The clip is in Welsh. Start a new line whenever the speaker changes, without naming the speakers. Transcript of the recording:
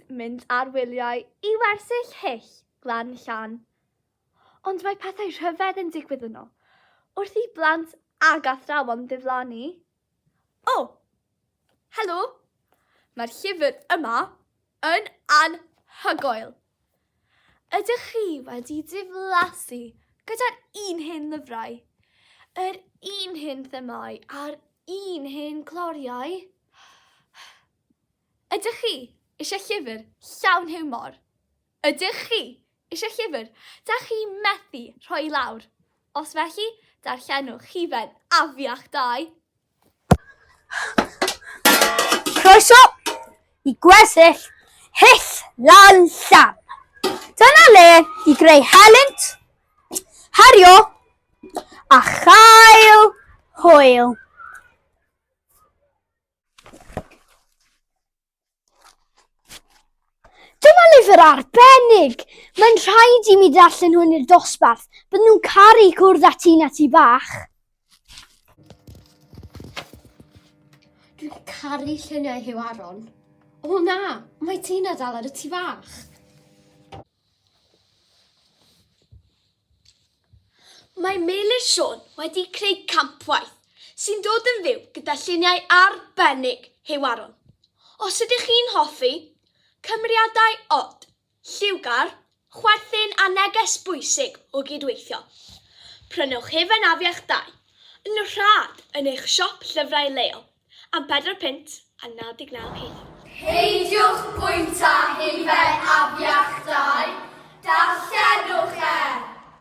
mynd ar wyliau i wersyll hyll Glan Llan. Ond mae pethau rhyfedd yn digwydd yno, wrth i blant ag athrawon ddiflannu. O! Helo! Mae'r llyfr yma yn anhygoel! Ydych chi wedi diflasu gyda'r un hen lyfrau, yr un hen themâu a'r un hen cloriau? Ydych chi eisiau llyfr llawn hiwmor? Ydych chi eisiau llyfr da chi methu rhoi i lawr? Os felly, darllenwch Hufen Afiach 2.
Croeso i gwersyll Hyll Lan Llan. Dyna le i greu helynt, herio a chael hwyl. Dyma lyfr arbennig! Mae'n rhaid i mi ddarllen hwn i'r dosbarth. Bydden nhw'n caru cwrdd â ti na ti bach.
Dwi'n caru lluniau Huw Aron. O na, mae Tina dal ar y tŷ fach.
Mae Meilir Siôn wedi creu campwaith sy'n dod yn fyw gyda lluniau arbennig Huw Aron. Os ydych chi'n hoffi cymeriadau od, lliwgar, chwerthin a neges bwysig o gydweithio, prynwch Hufen Afiach 2 yn rhad yn eich siop llyfrau leol am 4 punt a 99 ceiniog.
Peidiwch bwyta!